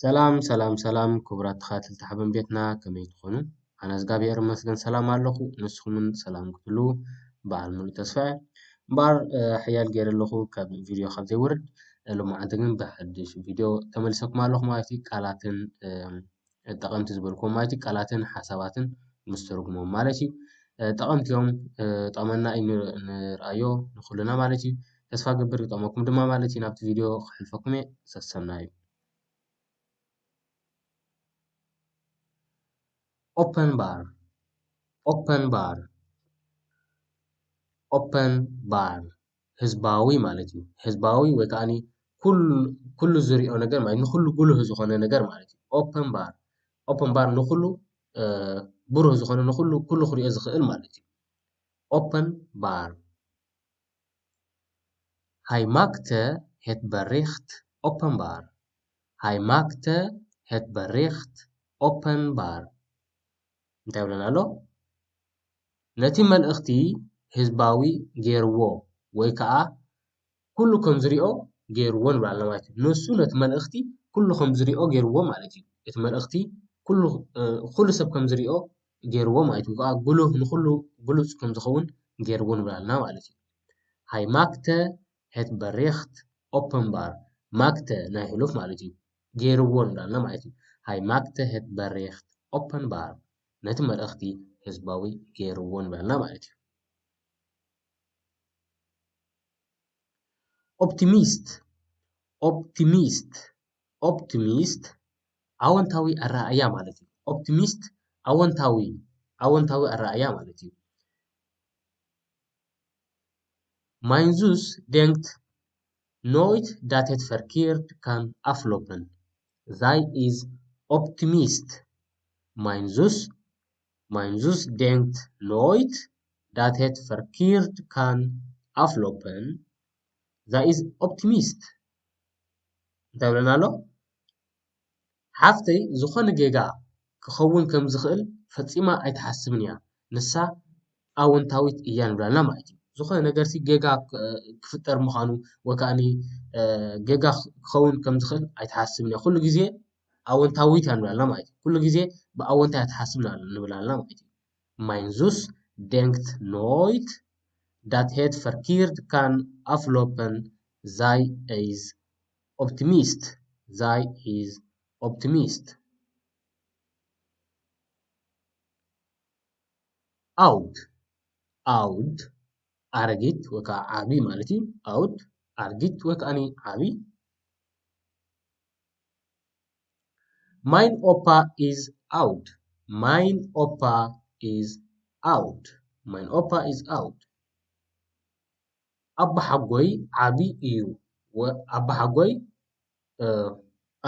ሰላም ሰላም ሰላም ክቡራት ተኸታተልቲ ሓበን ቤትና፣ ከመይ ትኾኑ? ኣነ እግዚኣብሔር ይመስገን ሰላም ኣለኹ። ንስኹምን ሰላም ክትህልዉ በዓል ሙሉእ ተስፋ እየ። እምበኣር ሓያል ገይረ ኣለኹ ካብ ቪድዮ ካብ ዘይወርድ፣ ሎማዓንቲ ግን ብሓድሽ ቪድዮ ተመሊሰኩም ኣለኹ ማለት እዩ። ቃላትን ጠቐምቲ ዝበልኩዎም ማለት እዩ፣ ቃላትን ሓሳባትን ምስ ትርጉሞም ማለት እዩ። ጠቐምቲ እዮም፣ ጠቕመና እዩ ንርኣዮ ንኹልና ማለት እዩ። ተስፋ ገብር ይጠቕመኩም ድማ ማለት እዩ። ናብቲ ቪድዮ ክሕልፈኩም እየ። ሰሰናዩ። Open bar. Open bar. Open bar. ህዝባዊ ማለት እዩ። ህዝባዊ ወይ ከዓኒ ኩሉ ዝሪኦ ነገር ማለት፣ ንኹሉ ጉሉህ ዝኾነ ነገር ማለት እዩ። Open bar. Open bar ንኹሉ ብሩህ ዝኾነ፣ ንኹሉ ኩሉ ክሪኦ ዝኽእል ማለት እዩ። Open bar. Hy maakte het bericht openbaar. Hy maakte het bericht openbaar. እንታይ ይብለና ኣሎ? ነቲ መልእኽቲ ህዝባዊ ገይርዎ ወይ ከዓ ኩሉ ከም ዝሪኦ ገይርዎ ንብል ኣለና ማለት እዩ። ንሱ ነቲ መልእኽቲ ኩሉ ከም ዝሪኦ ገይርዎ ማለት እዩ። እቲ መልእኽቲ ኩሉ ሰብ ከም ዝሪኦ ገይርዎ ማለት እዩ። ከዓ ጉሉህ ንኹሉ ግሉጽ ከም ዝኸውን ገይርዎ ንብል ኣለና ማለት እዩ። Hy maakte het bericht openbaar. Maakte ናይ ሕሉፍ ማለት እዩ። ገይርዎ ንብል ኣለና ማለት እዩ። Hy maakte het bericht openbaar. ነቲ መልእኽቲ ህዝባዊ ገይርዎ ንብል ኣለና ማለት እዩ። Optimist. Optimist. Optimist ኣወንታዊ ኣረኣእያ ማለት እዩ። Optimist ኣወንታዊ ኣወንታዊ ኣረኣእያ ማለት እዩ። Mijn zus denkt nooit dat het verkeerd kan aflopen. Zij is optimist. Mijn zus, mijn zus denkt nooit dat het verkeerd kan aflopen. Zij is optimist. እንታይ ይብለና ኣሎ? ሓፍተይ ዝኾነ ጌጋ ክኸውን ከም ዝኽእል ፈጺማ ኣይትሓስብን እያ። ንሳ ኣወንታዊት እያ ንብላልና ማለት እዩ። ዝኾነ ነገርሲ ጌጋ ክፍጠር ምዃኑ ወይ ከዓኒ ጌጋ ክኸውን ከም ዝኽእል ኣይትሓስብን እያ። ኩሉ ግዜ ኣወንታዊት እያ ንብላልና ማለት እዩ። ኩሉ ግዜ ብኣወንታ እያ ትሓስብ ንብላልና ማለት እዩ። Mijn zus denkt nooit dat het verkeerd kan aflopen. Zij is optimist. Zij is optimist. Oud. Oud ኣረጊት ወይ ከዓ ዓቢ ማለት እዩ። Oud ኣረጊት ወይ ከዓ ዓቢ። Mijn opa is oud. Mijn opa is oud. Mijn opa is oud. ኣባሓጎይ ዓቢ እዩ። ኣባሓጎይ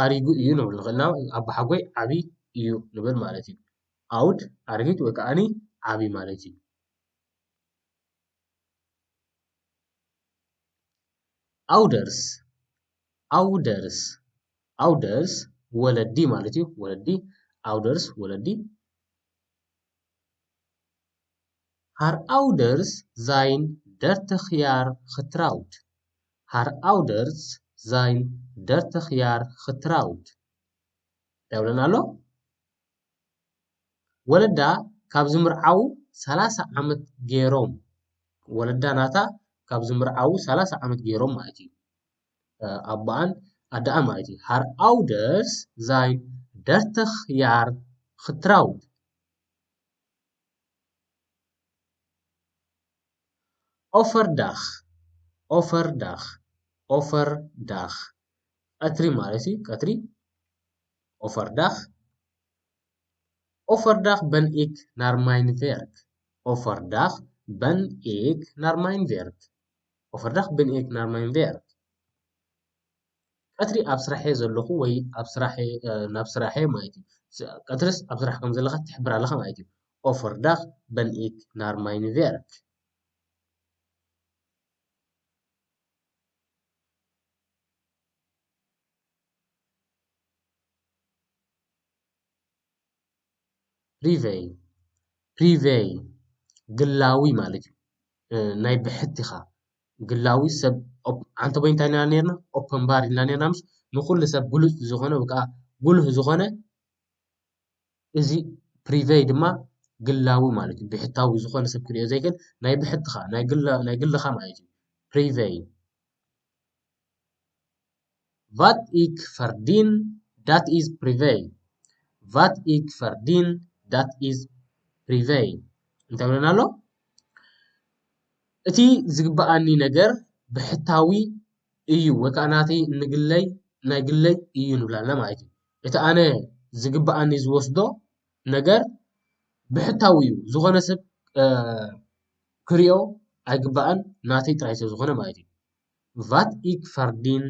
ኣሪጉ እዩ ንብል ንኽእል ኢና። ኣባሓጎይ ዓቢ እዩ ንብል ማለት እዩ። Oud ኣረጊት ወይ ከዓኒ ዓቢ ማለት እዩ። Ouders. Ouders. Ouders ወለዲ ማለት እዩ። ወለዲ። Ouders ወለዲ። Haar ouders zijn dertig jaar getrouwd. Haar ouders zijn dertig jaar getrouwd. እንታይ ይብለና ኣሎ? ወለዳ ካብ ዝምርዓዉ ሰላሳ ዓመት ገይሮም። ወለዳ ናታ ካብ ዝምርዓዉ ሰላሳ ዓመት ገይሮም ማለት እዩ። ኣቦኣን ኣደኣን ማለት እዩ። Haar ouders zijn dertig jaar getrouwd. Overdag. Overdag. Overdag. ቀትሪ ማለት እዩ። ቀትሪ። Overdag. Overdag ben ik naar mijn werk. Overdag ben ik naar mijn werk. Overdag ben ik naar mijn werk. ቀትሪ ኣብ ስራሕ እየ ዘለኹ ወይ ኣብ ስራሕ እየ ናብ ስራሕ እየ ማለት እዩ። ቀትርስ ኣብ ስራሕ ከም ዘለኻ ትሕብር ኣለኻ ማለት እዩ። Overdag ben ik naar mijn werk. Privé. Privé ግላዊ ማለት እዩ። ናይ ብሕትኻ ግላዊ ሰብ። ኣንተ ቦይ እንታይ ኢልና ነርና? Openbaar ኢልና ነርና። ምስ ንኹሉ ሰብ ግሉጽ ዝኾነ ወይ ከዓ ጉልህ ዝኾነ፣ እዚ ፕሪቬይ ድማ ግላዊ ማለት እዩ። ብሕታዊ ዝኾነ ሰብ ክሪኦ ዘይክእል ናይ ብሕትኻ ናይ ግላ ናይ ግልኻ ማለት እዩ። ፕሪቬይ። Wat ik verdien, dat is privé. Wat ik verdien, dat is privé. እንታይ ብለና ኣሎ? እቲ ዝግበኣኒ ነገር ብሕታዊ እዩ ወይ ከዓ ናተይ ንግለይ ናይ ግለይ እዩ ንብላልና ማለት እዩ። እቲ ኣነ ዝግበኣኒ ዝወስዶ ነገር ብሕታዊ እዩ። ዝኾነ ሰብ ክሪኦ ኣይግባእን፣ ናተይ ጥራይ ስለ ዝኾነ ማለት እዩ። Wat ik verdien,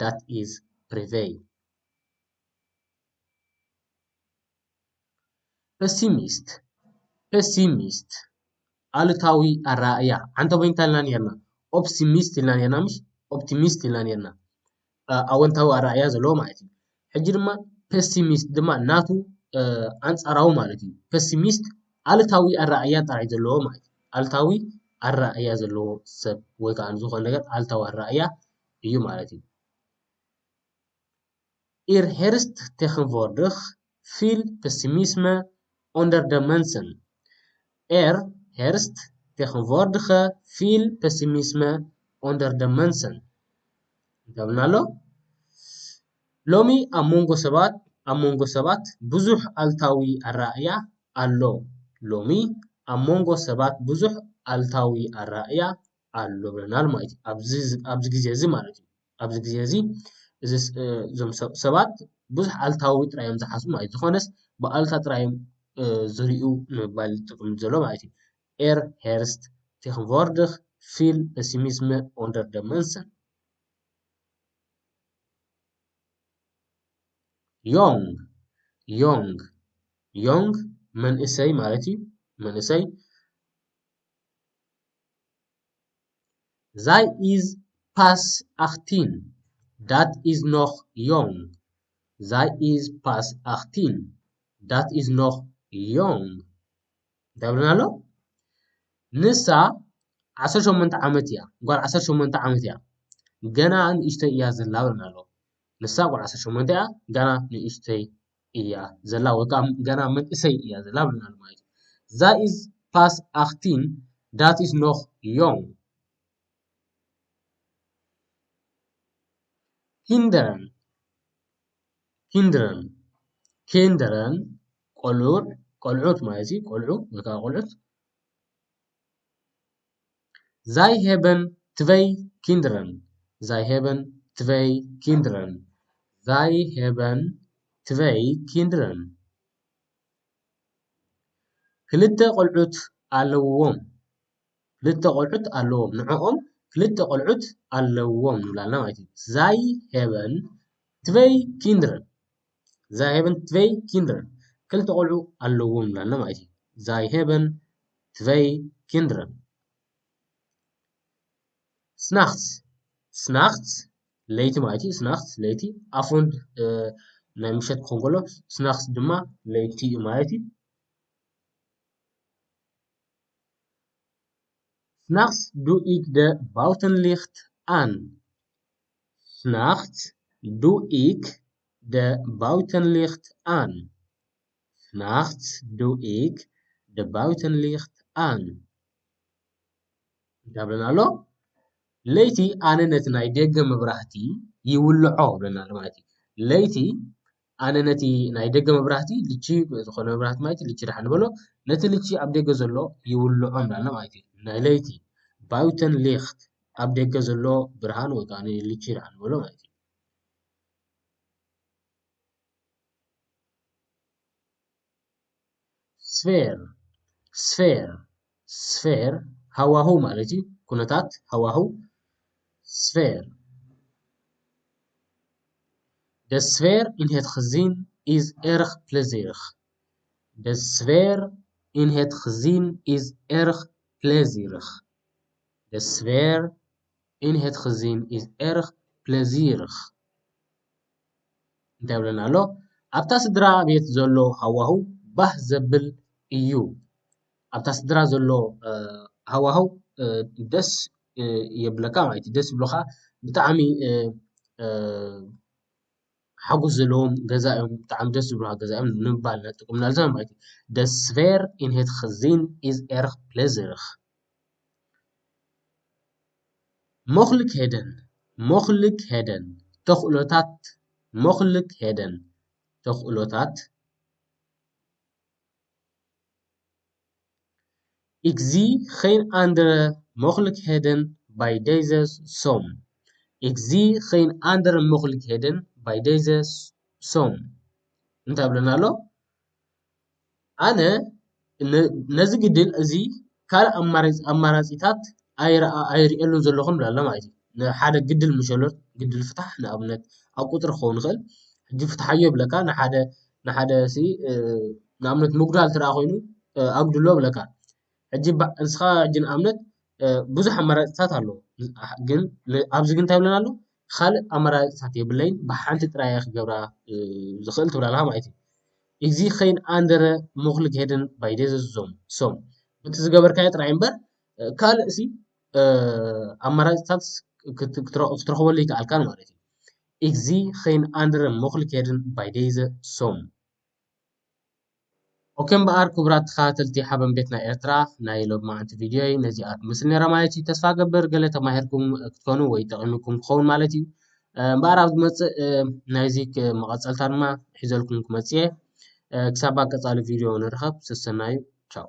dat is privé. Pessimist. Pessimist. ኣሉታዊ ኣረኣእያ። ዓንተ ቦይንታ ኢልና ነርና። ኦፕቲሚስት ኢልና ነርና፣ ምሽ? ኦፕቲሚስት ኢልና ነርና። ኣወንታዊ ኣረኣእያ ዘለዎ ማለት እዩ። ሕጂ ድማ ፔሲሚስት ድማ ናቱ ኣንጻራዊ ማለት እዩ። ፔሲሚስት ኣሉታዊ ኣረኣእያ ጥራይ ዘለዎ ማለት እዩ። ኣሉታዊ ኣረኣእያ ዘለዎ ሰብ ወይ ከዓ ንዝኾነ ነገር ኣሉታዊ ኣረኣእያ እዩ ማለት እዩ። Ihr herrscht tegenwoordig viel pessimisme onder de mensen. Er herrscht tegenwoordig viel pessimisme onder de mensen. እንታይ ብልና ኣሎ? ሎሚ ኣብ መንጎ ሰባት ኣብ መንጎ ሰባት ብዙሕ ኣሉታዊ ኣረኣእያ ኣሎ። ሎሚ ኣብ መንጎ ሰባት ብዙሕ ኣሉታዊ ኣረኣእያ ኣሎ ብለናል ማለት እዩ። ኣብዚ ኣብዚ ግዜ እዚ ማለት እዩ። ኣብዚ ግዜ እዚ እዚ እዞም ሰባት ብዙሕ ኣሉታዊ ጥራይ እዮም ዝሓስቡ ማለት እዩ። ዝኾነስ ብኣሉታ ጥራይ እዮም ዝርእዩ ንምባል ዝጥቕም ዘሎ ማለት እዩ። Er herrscht tegenwoordig viel pessimisme onder de mensen. Jong, jong, jong መንእሰይ ማለት እዩ። መንእሰይ Zij is pas achttien. Dat is nog jong. Zij is pas achttien. Dat is nog jong. እንታይ ብለና ኣሎ? ንሳ ዓሰርተ ሸሞንተ ዓመት እያ። ጓል ዓሰርተ ሸሞንተ ዓመት እያ። ገና ንእሽተይ እያ ዘላ ብለና ኣሎ። ንሳ ጓል ዓሰርተ ሸሞንተ እያ፣ ገና ንእሽተይ እያ ዘላ ወይ ከዓ ገና መንእሰይ እያ ዘላ ብለና ኣሎ ማለት እዩ። Zij is pas achttien, dat is nog jong. Kinderen. Kinderen. Kinderen ቆልዑ ቆልዑት ማለት እዩ። ቆልዑ ወይ ከዓ ቆልዑት Zij hebben twee kinderen. Zij hebben twee kinderen. Zij hebben twee kinderen. ክልተ ቆልዑት ኣለዎም። ክልተ ቆልዑት ኣለዎም። ንዕኦም ክልተ ቆልዑት ኣለዎም ንብላልና ማለት እዩ። Zij hebben twee kinderen. Zij hebben twee kinderen. ክልተ ቆልዑ ኣለዎም ንብላልና ማለት እዩ። Zij hebben twee kinderen. S'nachts. S'nachts ለይቲ ማለት እዩ። S'nachts ለይቲ። Avond ናይ ምሸት ክኾን ከሎ s'nachts ድማ ለይቲ እዩ ማለት እዩ። S'nachts doe ik de buitenlicht aan. S'nachts doe ik de buitenlicht aan. S'nachts doe ik de buitenlicht aan. እንታይ ብለና ኣሎ? ለይቲ ኣነ ነቲ ናይ ደገ መብራህቲ ይውልዖ ብለና ኣሎ ማለት እዩ። ለይቲ ኣነ ነቲ ናይ ደገ መብራህቲ ልቺ ዝኾነ መብራህቲ ማለት እዩ፣ ልቺ ደሓን ንበሎ፣ ነቲ ልቺ ኣብ ደገ ዘሎ ይውልዖ እንዳልና ማለት እዩ። ናይ ለይቲ buitenlicht ኣብ ደገ ዘሎ ብርሃን ወይ ከዓ ልቺ ደሓን ንበሎ ማለት እዩ። Sfeer፣ sfeer፣ sfeer ሃዋሁ ማለት እዩ። ኩነታት ሃዋሁ sfeer. De sfeer in het gezin is erg plezierig. De sfeer in het gezin is erg plezierig. De sfeer in het gezin is erg plezierig. እንታይ ብለና ኣሎ? ኣብታ ስድራ ቤት ዘሎ ሃዋሁ ባህ ዘብል እዩ። ኣብታ ስድራ ዘሎ ሃዋሁ ደስ የብለካ ማለት እዩ። ደስ ይብለካ፣ ብጣዕሚ ሓጎስ ዘለዎም ገዛ እዮም፣ ብጣዕሚ ደስ ዝብሉካ ገዛ እዮም ንምባል ኢና ዝጥቀመሉ ዘለና ማለት እዩ። Das Wetter in het gezin is erg plezierig. Mogelijkheden, mogelijkheden, ተኽእሎታት፣ mogelijkheden፣ ተኽእሎታት። Ik zie geen andere mogelijkheden bij deze som. Ik zie geen andere mogelijkheden bij deze som. እንታይ ብለና ኣሎ? ኣነ ነ- ነዚ ግድል እዚ ካልእ ኣማራፂ- ኣማራፂታት ኣይረኣ- ኣይርእየሉን ዘለኹም ብላለ ማለት እዩ። ንሓደ ግድል ምሸሎት ግድል ፍታሕ ንኣብነት ኣብ ቁፅሪ ክኸውን ይኽእል። ሕጂ ፍትሓዮ ይብለካ ንሓደ ንሓደ ሲ ንኣብነት ምጉዳል ትረኣ ኮይኑ ኣጉድሎ ብለካ። ሕጂ ንስኻ ሕጂ ንኣብነት ብዙሕ ኣማራፅታት ኣሎ፣ ግን ኣብዚ ግን እንታይ ብለና ኣሎ? ካልእ ኣማራፅታት የብለይን፣ ብሓንቲ ጥራይ እየ ክገብራ ዝኽእል ትብላልካ ማለት እዩ። Ik zie geen andere mogelijkheden bij deze som. Som. በቲ ዝገበርካዮ ጥራይ እምበር ካልእ ሲ ኣማራፅታት ክትረኽበሉ ይከኣልካን ማለት እዩ። Ik zie geen andere mogelijkheden bij deze som. ኦኬ እምበኣር ክቡራት ተኸታተልቲ ሓበን ቤት ናይ ኤርትራ ናይ ሎብ መዓንቲ ቪድዮይ ነዚኣ ትመስል ነይራ ማለት እዩ። ተስፋ ገብር ገለ ተማሂርኩም ክትኮኑ ወይ ጠቒምኩም ክኸውን ማለት እዩ። እምበኣር ኣብ ዝመፅእ ናይዚ መቐፀልታ ድማ ሒዘልኩም ክመፅእ እየ። ክሳብ ኣብ ቀፃሊ ቪድዮ ንርኸብ። ሰሰናዩ። ቻው።